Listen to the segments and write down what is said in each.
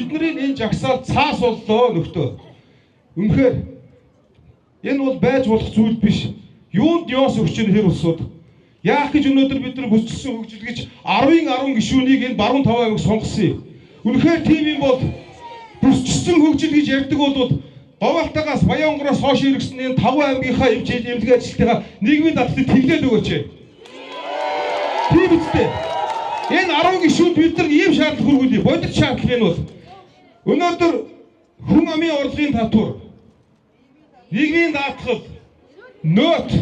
Бидний энэ жагсаал цаас боллоо нөхдөө. Үнэхээр энэ бол байж болох зүйл биш. Юунд ёос өгч ин хэр улсууд. Яах гэж өнөөдөр бид нар бүсчсэн хөгжил гэж 10-ын 10 гишүүнийг энэ баруун 5 аймаг сонгосон юм. Үнэхээр тийм юм бол бүсчсэн хөгжил гэж ярьдаг бол Говьалтаагаас Баян-Онгороос хойш иргэсэн энэ 5 аймгийнхаа эмч эмнэлгийн ажилтныхаа нийгмийн даатгалыг тэглээд өгөөч. Тийм үстэй. Энэ 10 гишүүнд бид нар ийм шаардлага хүргүүлье. Бодит шаардлага энэ бол. Өнөөдөр хүн амын орлогын татвар, нийгмийн даатгал, нөт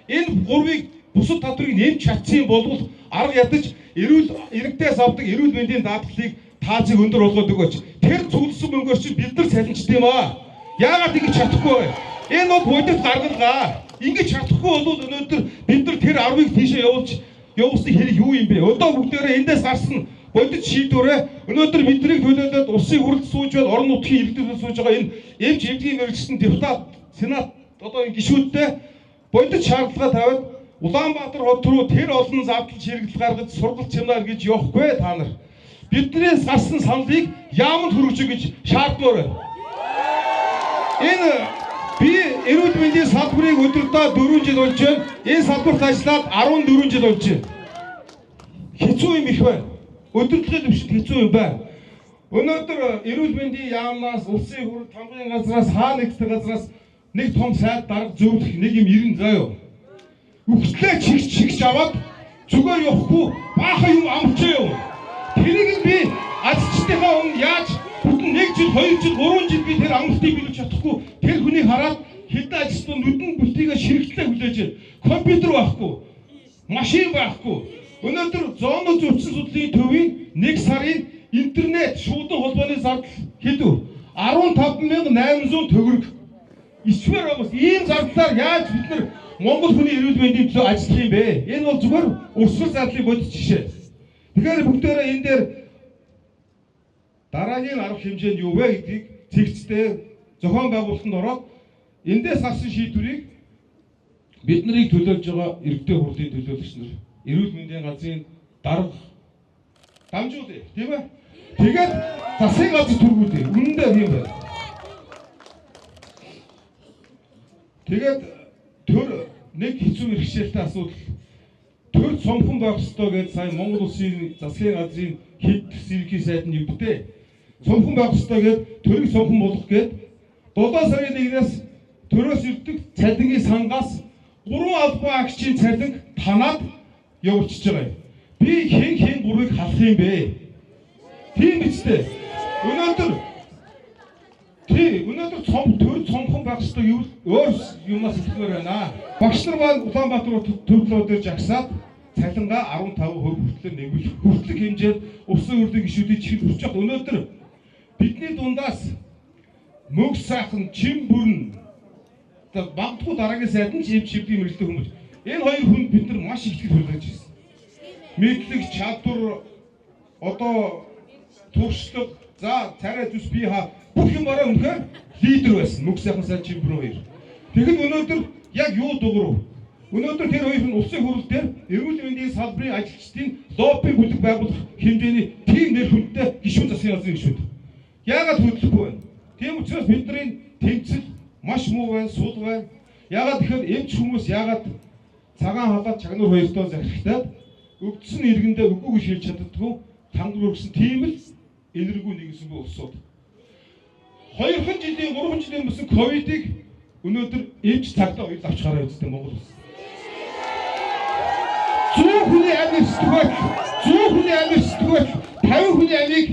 энэ гурвыг бусад татварыг нэмж чадсан бол арга ядаж эрүүл иргэдээс авдаг эрүүл мэндийн даатгалыг таазыг өндөр болгоод өгөөч. Тэр цугласан мөнгөөр чинь бид нар цалинжд юм аа. Яагаад ингэж чадахгүй вэ? Энэ бол бодит гаргалгаа. Ингэж чадахгүй бол өнөөдөр бид нар тэр 10-ыг тийшээ явуулж явуулсан хэрэг юу юм бэ? Одоо бүгдээрээ эндээс гарсан бодит шийдвэрээ өнөөдөр биднийг төлөөлөөд улсын хурлд сууж байл орон нутгийн иргэдэд сууж байгаа энэ эмч эмнэлгийн мэргэжсэн депутат, сенат одоо энэ гишүүдтэй бодит шаардлага тавиад Улаанбаатар хот руу тэр олон зардал чирэгдэл гаргаж сургалт семинар гэж явахгүй та нар. Биднээс гарсан саналыг яаманд хүргэж гэж шаардмаар байна. Энэ би эрүүл мэндийн салбарыг өдөртөө 4 жил болж байна. Энэ салбарт ажиллаад 14 жил болж байна. Хэцүү юм их байна. Өдөртлөгийн төвшөнд хэцүү юм байна. Өнөөдөр эрүүл мэндийн яамнаас, улсын хурл, тамгын газраас, хаа нэгддэг газраас нэг том сайд дарга зөвлөх нэг юм ирэн заяа. Үхтлээ чигч чигч аваад зүгээр явахгүй баахан юм амлчаа юм. Тэрийг нь би ажилчдынхаа өмнө яаж бүтэн 1 жил, 2 жил, 3 жил би тэр амлалтыг биелүүлж чадахгүй тэр хүнийг хараад хэдэн ажилчдаа нүдэн бүтийгээ ширхтлээ хүлээж байна. Компьютер байхгүй, машин байхгүй. Өнөөдөр зооно зөрчсөн судлалын төвийн 1 сарын интернет шуудан холбооны зардал хэд вэ? 15,800 төгрөг. Ичмээр байгаас ийм зардлаар яаж бид нар Монгол хүний эрүүл мэндийн төлөө ажиллах юм бэ? Энэ бол зүгээр өрсөл зардлын бодит жишээ. Тэгэхээр бүгдээрээ энэ дээр дараагийн арга хэмжээ нь юу вэ гэдгийг цэгцтэй зохион байгуулалтанд ороод эндээс гарсан шийдвэрийг бид нарыг төлөөлж байгаа иргэдийн хурлын төлөөлөгч нар, эрүүл мэндийн газрын дарга дамжуулъя, тийм ээ? Тэгээд засгийн газар түргүүлье. Үнэндээ тийм байна. Тэгээд төр нэг хэцүү бэрхшээлтэй асуудал төр цомхон байх ёстой гэж сая Монгол улсын засгийн газрын хэд ерөнхий сайд нь югдээ. Цомхон байх ёстой гэж төрийг цомхон болгох гээд 7 сарын 1-ээс төрөөс ирдэг цалингийн сангаас 3 албан агчийн цалин танаад явуулчихж байгаа юм. Би хэн хэн гурвыг халах юм бэ? Тийм биз дээ. Өнөөдөр тий, өнөөдөр цом төр цомхон байх ёстой гэвэл өөр юмнаас итгэмээр байна. Багш нар маань Улаанбаатар төвлөрөө дээр жагсаад цалингаа 15% хүртлээр нэмэх хүртлэх хэмжээд улсын хурлын гишүүдийн чихэнд хүрч явах. Өнөөдөр бидний дундаас мөг сайхан чин бүрэн магадгүй дараагийн сайд нь ч эмч шивдгийн мэргэжлийн хүмүүс. Энэ хоёр хүнд бид нар маш их итгэл хүлээж ирсэн. Мэдлэг, чадвар, одоо туршлага, за царай зүс бие хаа бүх юмараа үнэхээр лидер байсан. Мөг сайхан сайд чин бүрэн хоёр. Тэгэхэд өнөөдөр яг юу дугуур? Өнөөдөр тэр хоёр хүн улсын хурал дээр эрүүл мэндийн салбарын ажилчдын лобби бүлэг байгуулах хэмжээний тийм нэр хүндтэй гишүүн засгийн газрын гишүүд. Яагаад хөдлөхгүй вэ? Тийм учраас бидний тэмцэл маш муу байна, сул байна. Яагаад тэгэхээр эмч хүмүүс яагаад цагаан халаат чагнуур хоёртоо захирагтаад өвдсөн иргэндээ үгүй гэж хэлж чаддаггүй тангар өргөсөн тийм л энэргүй нэгэнсэнгүй улсууд. 2 жилийн 3 жилийн өмнө ковидыг өнөөдөр эмч цагдаа хоёр авч гараа үздэг Монгол улс. 100 хүний амь эвсдэг байтал 100 хүний амь эвсдэг байтал 50 хүний амийг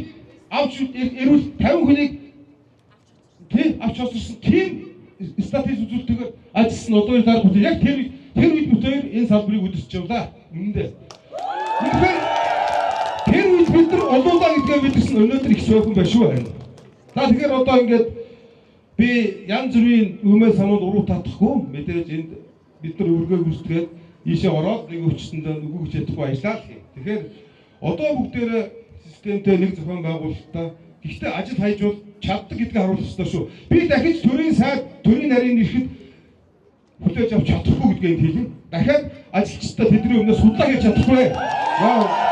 авч эрүүл 50 хүнийг тий авч осорсон тийм статистик үзүүлэлтээр ажилласан одоо дарга бүтээн яг тэр үед бүтээн энэ салбарыг үдирч явлаа. Үнэндээ. Тэгэхээр тэр үед бид нар олуулаа гэдгээ мэдсэн өнөөдөр их сойхон байна шүү харин. За тэгэхээр одоо ингээд би янз бүрийн өмнө самууд уруу татахгүй мэдээж энд бид нар өргөө гүйцэтгээд ийшээ ороод нэг өвчтөндөө үгүй гэж чадахгүй ажиллаа л гэх. Тэгэхээр одоо бүгдээрээ системтэй нэг зохион байгуулалтаа гэхдээ ажил хайж бол чаддаг гэдгийг харуулах ёстой шүү. Би дахиж төрийн сайд, төрийн нарийн ирэхэд хүлээж авч чадахгүй гэдгийг энд хэлье. Дахиад ажилчдаа тэдний өмнө судлаа хийж чадахгүй.